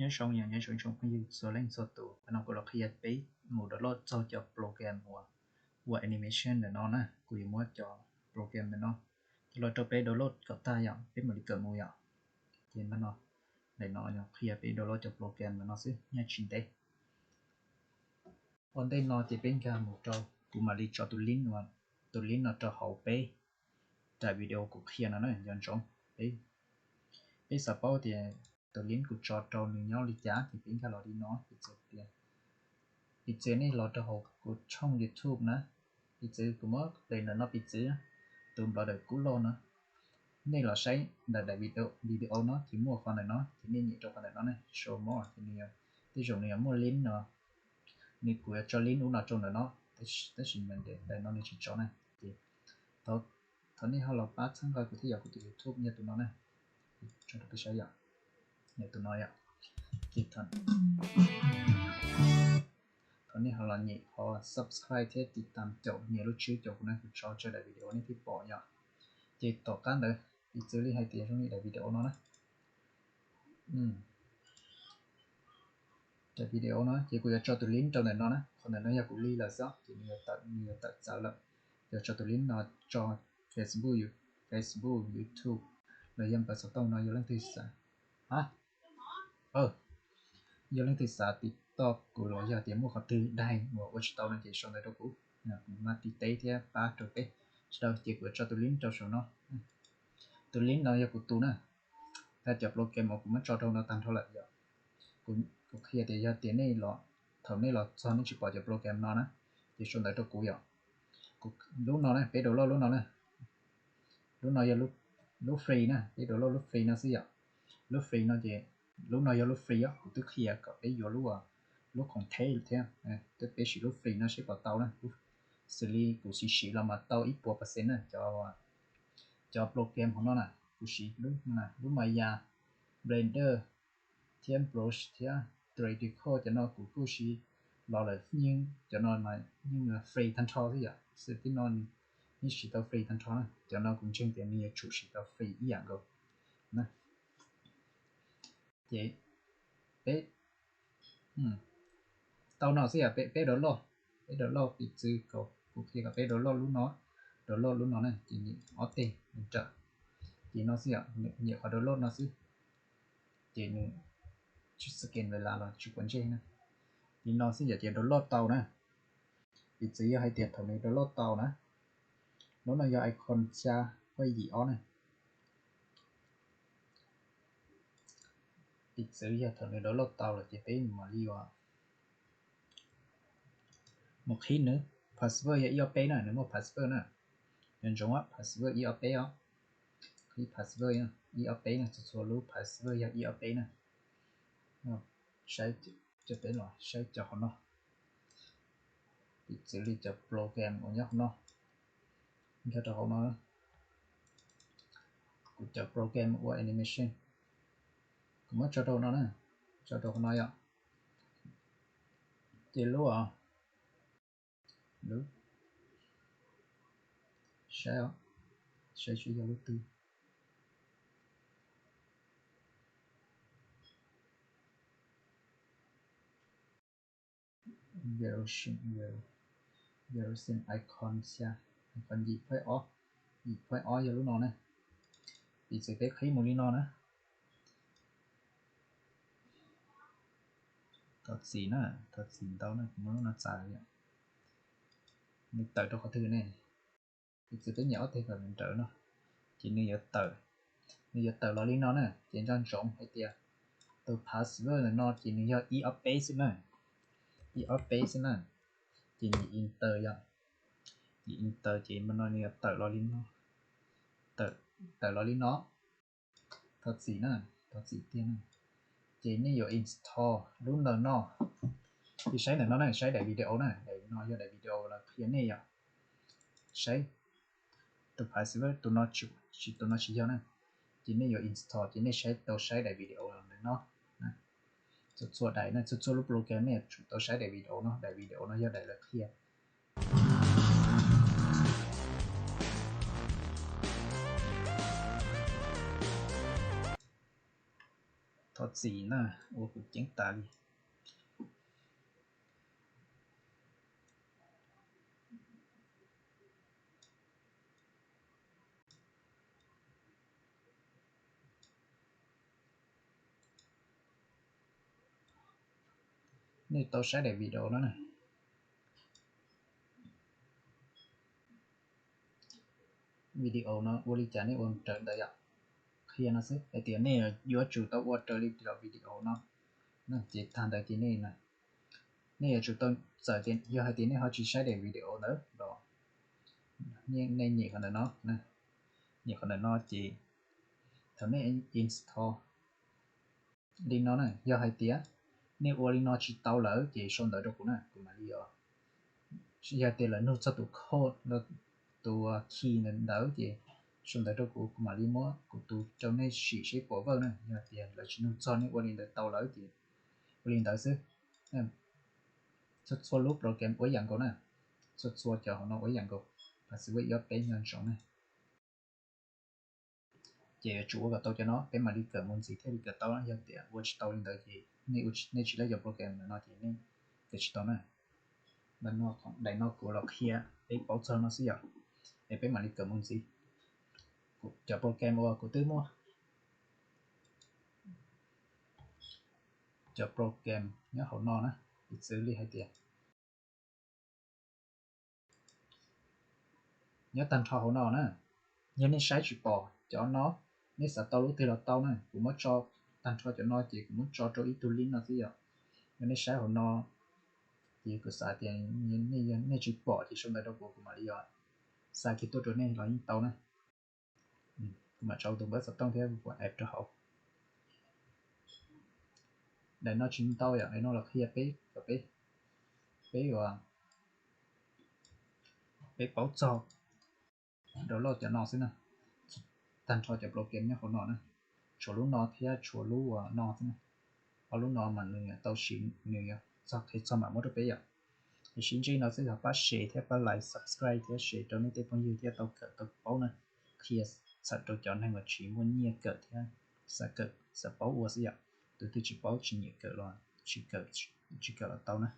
Nyob zoo, nyob zoo tsoom phooj ywg txhua leej txhua tus, hnub no kuv los qhia peb mus download txog cov program uas ua animation ntawm no na. Kuv yuav muab cov program ntawm no coj los rau peb download kom tag yom, peb mam li kawm mus yom. Ces ntawm no, ntawm no qhia peb download cov program ntawm no xwb, nyob tsis ntev. Ua ntej no ces peb nkag mus rau, kuv mam li tso tus link, tus link no rau hauv peb daim video kuv qhia no na, nco ntsoov. Peb, peb xav paub tias tus link kuv tso rau nws nyob li cas ces peb nkag los li no, piv txwv tias, piv txwv nej los rau hauv kuv tshooj YouTube na, piv txwv kuv muab pes ntawm no piv txwv, tus nplos dawm kub loj no, nej los saib ntawm daim video no ces muaj qhov ntawm no ces nej nyem rau qhov ntawm no ne, show more ces nws, tej zaum nws yuav muaj link no, nws, kuv yuav tso link lub no rau ntawm no, tab sis daim no nws tsis tso na. Ces thov nej ho los pab txhawb nqa kuv thiab yom, kuv tus YouTube yog tus no na, tso rau peb saib yom, yog tus no yom. Ces thov nej ho los nyem qhov subscribe thiab tiv tam caum nias lub tswb caum kuv na, kuv tso tsawg daim video nej thiaj pom yom. Ces tom qab ntawd piv txwv li hais tias zoo li daim video no na, daim video no ces kuv yuav tso tus link rau ntawm no na, qhov ntawm no yog kuv li lawm xwb ces nws yuav tawm, nws yuav tawm txawv lawm. Yuav tso tus link no tso Facebook, Facebook, YouTube, los yog npawb xov tooj no yog leej twg xav, a, yog leej twg xav tiv toj kuv los yog tias muaj qhov twg daig uas ua tsis tau no ces sau ntawv rau kuv, kuv mam li teb thiab pab rau peb sawv daws. Ces kuv yuav tso tus link rau saum no. Tus link no yog kuv tus na, tag cov program uas kuv muab tso rau no tag nrho lawm yom. Kuv qhia tias yog tias nej los, thaum nej los txog nej tsis pom cov program no na, ces sau ntawv rau kuv yom. Lub no na, peb download lub no na. Lub no yog lub free na, peb download lub free no xwb yom. Lub free no ces, lub no yog lub free os, kuv twb qhia kom peb yuav lub, lub content thiab, twb peb siv lub free no seb puas tau na. Xws li kuv siv siv los mas tau ib puas percent na, cov program hauv no na, kuv siv lub Maya, Blender thiab Brush thiab Draw Detail, cov no kuv kuj siv los lawm, yeej cov no mas yeej free tag nrho xwb yom. Xws li no nws yeej siv tau free tag nrho na, cov no kuv ntseeg tias nws yuav tsum siv tau free ib yam nkaus na. Ces peb tau no xwb yom, peb download, peb download piv txwv kom kuv qhia kom peb download lub no, download lub no na, ces nyem ob teg nrawm, ces no xwb yom, nyem qhov download no xwb, ces nws tsis scan vaj las los tsis quav ntsej na. Li no xwb yom, ces download tau na. Piv txwv yog hais tias thaum nws download tau na, lub no yog icon xya phooj yim ob na. Piv txwv yog thaum nws download tau lawm ces peb mam li ua, mus qhib nws. Password yog ib ob peb na, nws muaj password na. Nco ntsoov password ib ob peb os. Qhib password ib ob peb na, txhua txhua lub password yog ib ob peb na. Saib, cov peb los saib cov hauv no. Piv txwv li cov program uas nyob hauv no, nkag rau hauv no, kuv cov program ua animation, kuv muab tso rau no na, tso rau hauv no yom. Ces lub, lub, saib, saib seb yog lub twg. Version, version icon xya, icon yim phooj ob, yim phooj ob yog lub no na. Piv txwv peb qhib mus li no na. Thov txim na, thov txim ntau na, kuv muab lub no txav yom. Nws tawm rau qhov twg ne? Piv txwv peb nyem ob teg kom nws nrawm no, ces nws yuav tawm, nws yuav tawm los li no na. Ces nco ntsoov hais tias tus password ntawm no ces nws yog ib ob peb xwb na, ib ob peb xwb na. Ces nyem enter yom, nyem enter ces no nws yuav tawm los li no, tawm los li no. Thov txim na, thov txim tiag na. Ces nej yuav install lub ntawm no. Ces saib ntawm no na, saib daim video na, daim no yog daim video lawv qhia nej yom. Saib tus password, tus no tsis, tus no tsis yog na. Ces nej yuav install ces nej saib tau saib daim video ntawm no. Txhua txhua daim na, txhua txhua lub program nej yuav tsum tau saib daim video no, daim video no yog daim lawv qhia. Thov txim na, ua kuv ceeb tas li. Nej tau saib daim video no na. Video no ua li cas nej ua raws ntawd yom. Qhia no xwb hais tias nej yuav tsum tau ua raws li video no. Ces tag ntawd ces nej, nej yuav tsum tau txawm tias yog hais tias nej ho tsis saib daim video ntawd los nej nyem qhov ntawm no, nyem qhov ntawm no ces thaum nej install li no na, yog hais tias nej ua li no tsis tau lawm ces sau ntawv rau kuv na, kuv mam li os. Yog tias lawv nug txog tus code, tus key ntawd ces sau ntawv rau kuv, kuv mam li muab kuv tus rau nej sim seb puas work na. Yog tias lawv tsis nug txog, nej ua li ntawd tau lawm ces ua li ntawd xwb. Txhua txhua lub program ua ib yam nkaus na, txhua txhua cov hauv no ua ib yam nkaus, Password ib ob peb nco ntsoov na. Ces yuav tsum ua kom tau cov no peb mam li kawm mus ntxiv thiaj li kawm tau. Yog tias ua tsis tau li ntawd ces nej tsis laib cov program ntawm no ces nej kawm tsis tau na. Daim no kuv los qhia peb paub txog no xwb yom, es peb mam li kawm mus ntxiv. Cov program uas kuv twb muab, cov program nyob hauv no na, piv txwv li hais tias nyob tag nrho hauv no na, yog nej saib tsis pom cov no, nej xav tau lub twg los tau na. Kuv muab tso tag nrho cov no ces kuv muab tso rau ib tug link no xwb yom. Yog nej saib hauv no ces kuv xav tias nej tsis pom ces sau ntawv rau kuv, kuv mam li os xa kiag tuaj rau nej los yeej tau na. Kuv mam tso tus npawb xov tooj thiab ua app rau hauv. Daim no tsis ntau yom, daim no los qhia peb kom peb, peb ua, peb paub txog download cov no xwb na. Tag nrho cov program nyob hauv no na, tshuav lub no thiab tshuav lub uas no xwb na. Ob lub no mas nws yuav tau siv, nws yuav txog qhia txog mam muab rau peb yom. Es sib ntsib no xwb, thov pab share thiab pab like, subscribe thiab share rau nej tej phooj ywg thiab tau kawm tau paub na. Qhia txhawm rau cov neeg uas tsis muaj nyiaj kawm thiab xav kawm xav paub ua xwb yom. Tus twg tsis paub tsis nyiam kawm los tsis kawm, tsis kawm los tau na.